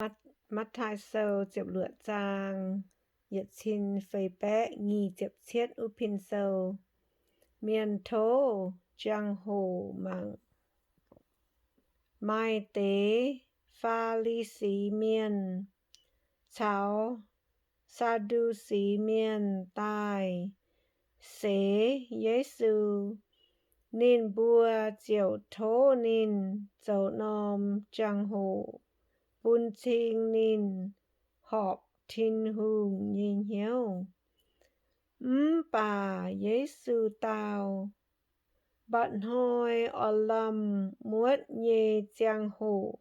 Matv^taai Sou ziepc luoqc zaang, yietc cin feix baeqv nyic ziepc cietv wuov pin sou. Mienh tov jangx-hoc mangc. Maaih deix Faa^li^si Mienh caux Saa^ndu^si Mienh daaih seix Yesu. Ninh mbuo ziouc tov ninh zoux norm jangx-hoc bun cing ninh horpc Tin-Hungh nyei hnyouv. Mv baac Yesu dau, Mba'hnoi orn-lomh muotv nyei ziangh hoc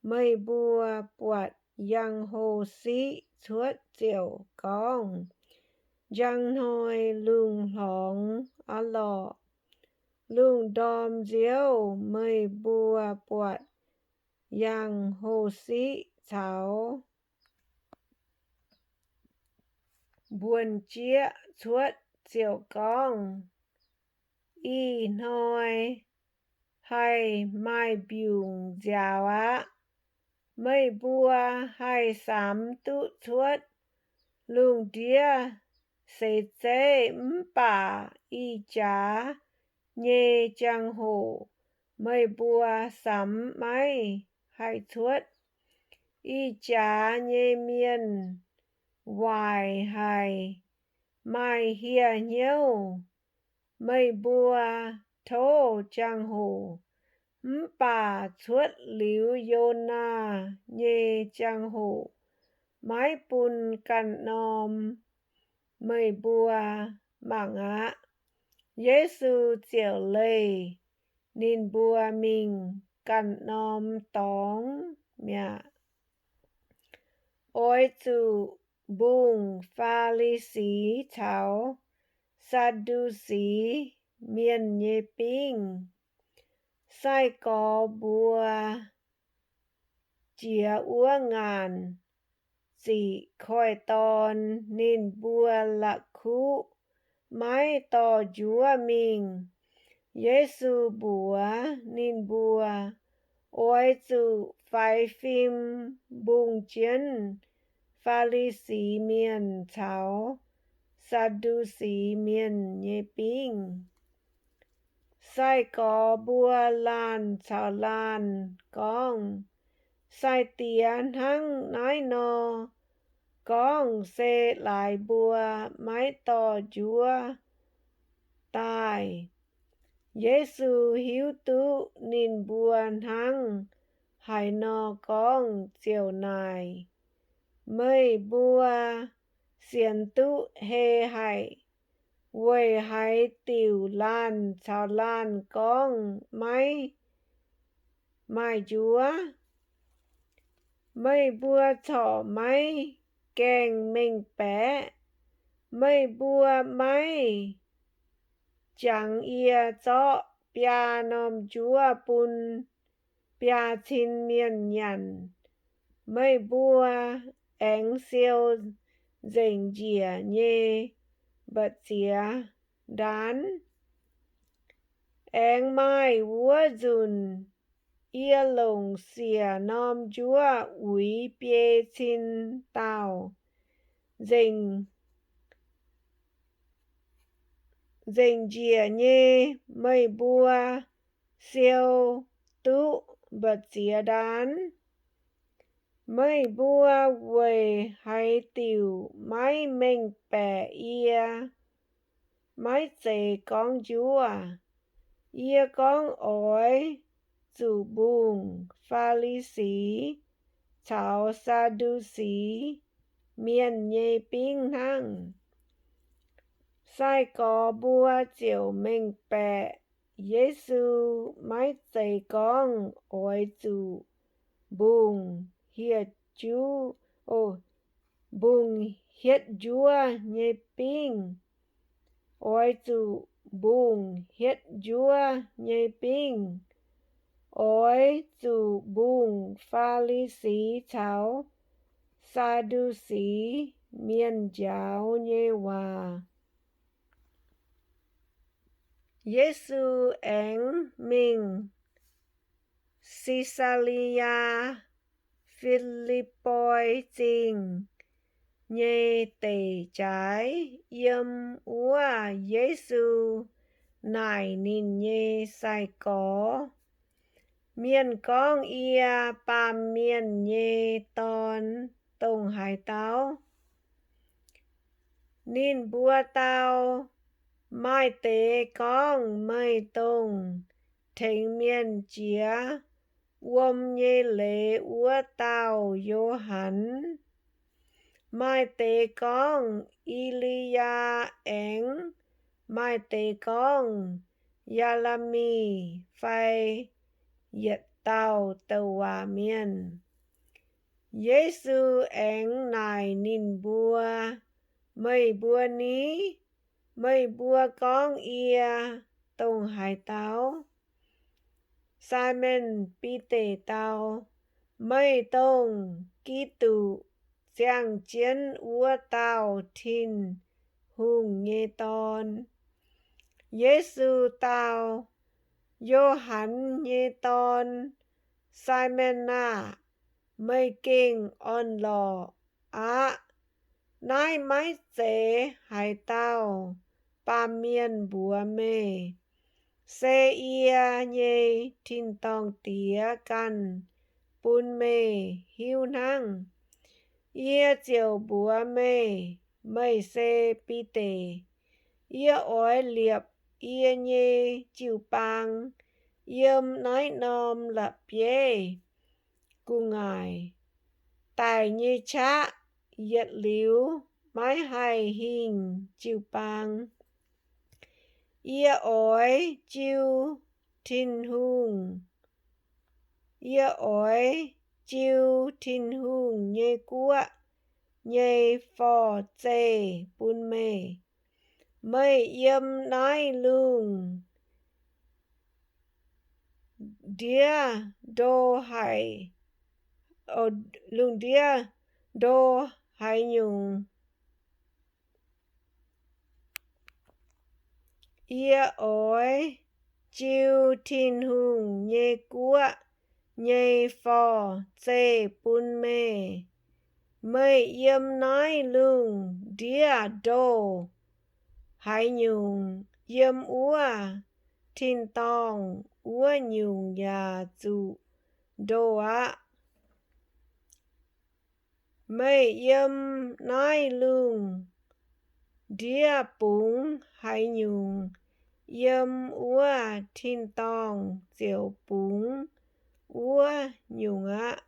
meih mbuo buatc yangh-hlo siqv cuotv ziouc gorngv, Njang hnoi lungh hlorngx aqv lorqc. Lungh ndorm nziouv meih mbuo buatc yangh-hlo siqv caux mbuonx-jieqv cuotv ziouc gorngv, Ih hnoi haih maaih mbiungc nziaaux aqv. Meih mbuo haih samx duqv cuotv lungh ndiev seix zeiv, mv baac ih jaax nyei jangx-hoc meih mbuo samx maiv haih cuotv. Ih jaax nyei mienh waaic haic, maaih hieh hnyouv. Meih mbuo tov jangx-hoc, mv baac cuotv liuz Yonaa nyei jangx-hoc maiv bun ganh norm meih mbuo mangc aqv. Yesu ziouc leih ninh mbuo mingh ganh norm dorngx mi'aqv. Oix zuqc mbungh Faa^li^si caux Saa^ndu^si Mienh nyei bingv. Sai-gorx mbuo jiex wuov ngaanc ziqc koiv-dorn, ninh mbuo la'kuqv maiv dorh njuov mingh. Yesu mbuox ninh mbuo, Oix zuqc faix fim mbungh jienv Faa^li^si Mienh caux Saa^ndu^si Mienh nyei bingv. Sai-gorx mbuo laanh caux laanh gorngv, Sai-Diex hnangv naaiv nor gorngv se laaix mbuo maiv dorh njuov daaih. Yesu hiuv duqv ninh mbuo hnangv haaix nor gorngv ziouc naaic, Meih mbuo sienx duqv heh haic, weic haaix diuc laanh caux laanh gorngv maiv maaih njuov? Meih mbuo corc maiv gaengh mengh baeqv? Meih mbuo maiv jangx yie zorqv biaa norm njuov bun biaa cin mienh nyanc? Meih mbuo aengx siou nzengc njiec nyei mba'ziex ndaanv? Aengx maaih wuov nzunc yie longc siec norm njuov uix biei cin dauh. Nzengc, nzengc njiec nyei meih mbuo siou duqv mba'ziex ndaanv? Meih mbuo weic haaix diuc maiv mengh baeqc yie maiv zeiz gorngv njuov? Yie gorngv oix zuqc mbungh Faa^li^si caux Saa^ndu^si Mienh nyei bingv hnangv. Sai-gorx mbuo ziouc mengh baeqc Yesu maiv zeiz gorngv oix zuqc mbungh hieh juv, mbungh hietv njuov nyei bingv. Oix zuqc mbungh hietv njuov nyei bingv. Oix zuqc mbungh Faa^li^si caux Saa^ndu^si Mienh njaaux nyei waac. Yesu aengx mingh Se^saa^le^yaa Fi^lipv^poi Zingh nyei deic-jaaix. Yiem wuov Yesu naaic ninh nyei sai-gorx, Mienh gorngv yie, Baamh Mienh nyei Dorn, dongh haaix dauh? Ninh mbuo dau, Maaih deix gorngv, Meih dongh tengx mienh jiex wuom nyei leiz wuov dauh Yo^han. Maaih deix gorngv, E^li^yaa aengx maaih deix gorngv, Yaa^le^mi fai yietc dauh douc waac mienh. Yesu aengx naaic ninh mbuo, Meih mbuo ni? Meih mbuo gorngv yie dongh haaix dauh? Simon Bide dau, Meih dongh Giduc, ziangh jienv wuov dauh Tin-Hungh nyei Dorn. Yesu dau, Yo^han nyei dorn, Simon aah! Meih gengh orn-lorqc aqv. Naaiv maiv zeiz haaix dauh baamh mienh mbuox meih, se yie nyei tin-dorngh Diex ganh bun meih hiuv hnangv. Yie ziouc mbuox meih, meih se Bide. Yie oix liepc yie nyei jiu-baang yiem naaiv norm la'bieiv gu'nguaaic daic nyei qaqv, yietc liuz maiv haih hingh jiu-baang. Yie oix jiu Tin-Hungh, yie oix jiu Tin-Hungh nyei guoqv nyei forv-zeih bun meih. Meih yiem naaiv lungh ndiev ndo haic, lungh ndiev ndo haaix nyungc. Yie oix jiu Tin-Hungh nyei guoqv nyei forv-zeih bun meih. Meih yiem naaiv lungh ndiev ndo haaix nyungc, yiem wuov tin-dorngh wuov nyungc yaac zuqc ndo aqv. Meih yiem naaiv lungh ndiev bungx haaix nyungc, yiem wuov tin-dorngh ziouc bungx wuov nyungc aqv.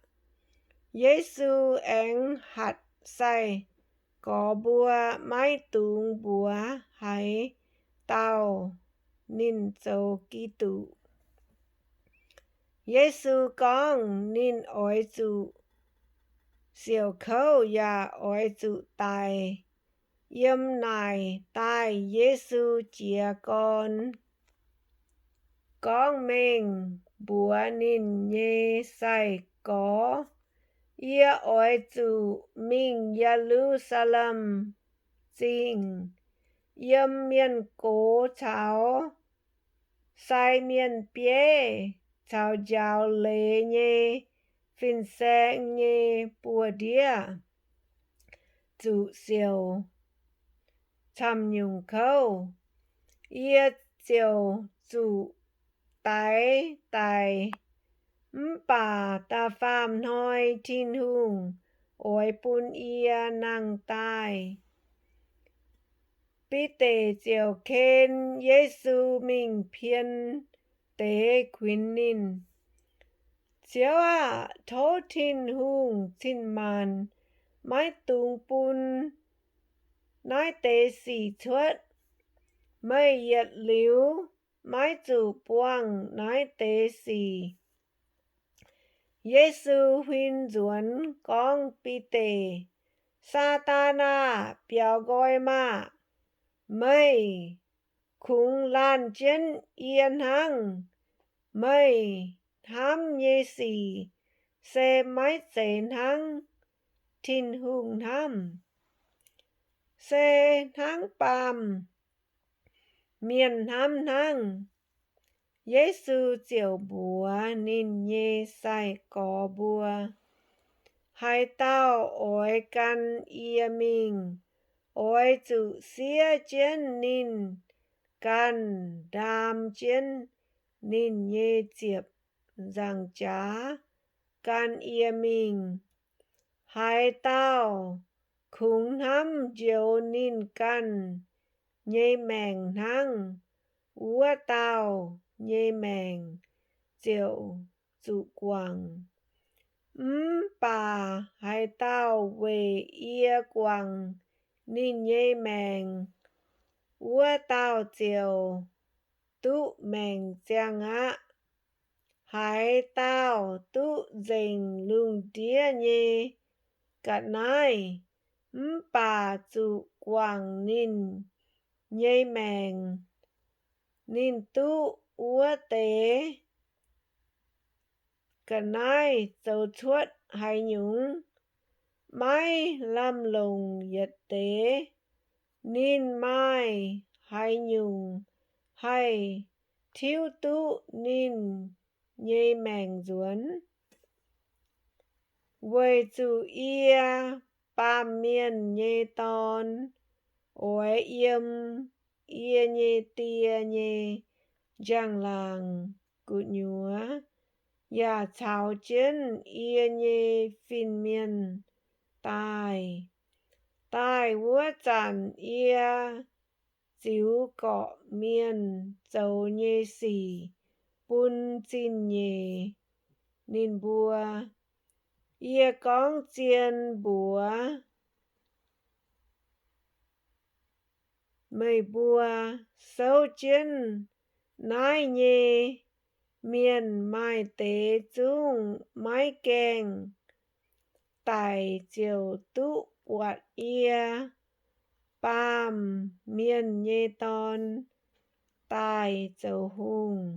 Yesu aengx hatc sai-gorx mbuo maiv dungx mbuox haaix dauh ninh zoux Giduc. Yesu gorngv ninh oix zuqc siouc kouv yaac oix zuqc daic. Yiem naaic daaih Yesu jiez gorn gorngv mengh mbuox ninh nyei sai-gorx, Yie oix zuqc mingh Ye^lu^saa^lem Zingh, yiem mienh gox caux sai mienh bieiv caux njaaux leiz nyei fin-saeng nyei buoz-ndiev zuqc siouc camv-nyungc kouv. Yie ziouc zuqc daix daic. Mv baac da'faam hnoi Tin-Hungh oix bun yie nangh daaih. Bide ziouc ken Yesu mingh pien deix kuinx ninh, Ziouv aah! Tov Tin-Hungh cin-maanc maiv dungx bun naaiv deix sic cuotv. Meih yietc liuz maiv zuqc buangh naaiv deix sic. Yesu huin nzuonx gorngv Bide, Saadaan aah! Biaux nqoi maah! Meih kungx laanh jienv yie hnangv. Meih hnamv nyei sic se maiv zeiz hnangv Tin-Hungh hnamv, se hnangv baamh mienh hnamv hnangv. Yesu ziouc mbuox ninh nyei sai-gorx mbuo, Haaix dauh oix gan yie mingh, oix zuqc siev jienv ninh ganh, ndaam jienv ninh nyei ziepc nzaangc jaax gan yie mingh. Haaix dauh kungx hnamv njoux ninh ganh nyei maengc hnangv, wuov dauh nyei maengc ziouc zuqc guangc. Mv baac haaix dauh weic yie guangc ninh nyei maengc, wuov dauh ziouc duqv maengc ziangh aqv. Haaix dauh duqv nzengc lungh ndiev nyei ga'naaiv mv baac zuqc guangc ninh nyei maengc, ninh duqv wuov deix ga'naaiv zoux cuotv haaix nyungc, maiv lamh longc yietc deix. Ninh maaih haaix nyungc haih tiuv duqv ninh nyei maengc nzuonx? Weic zuqc yie, Baamh Mienh nyei Dorn, oix yiem yie nyei Die nyei njang-laangc gu'nyuoz, yaac caux jienv yie nyei fin-mienh daaih. Daaih wuov zanc yie ziux gorqv-mienh zoux nyei sic bun zingh nyeic ninh mbuo. Yie gorngv zien mbuox meih mbuo, souv jienv naaiv nyei mienh maaih deix zungv maiv gaengh daic ziouc duqv buatc yie, Baamh Mienh nyei Dorn, daaih zoux hungh.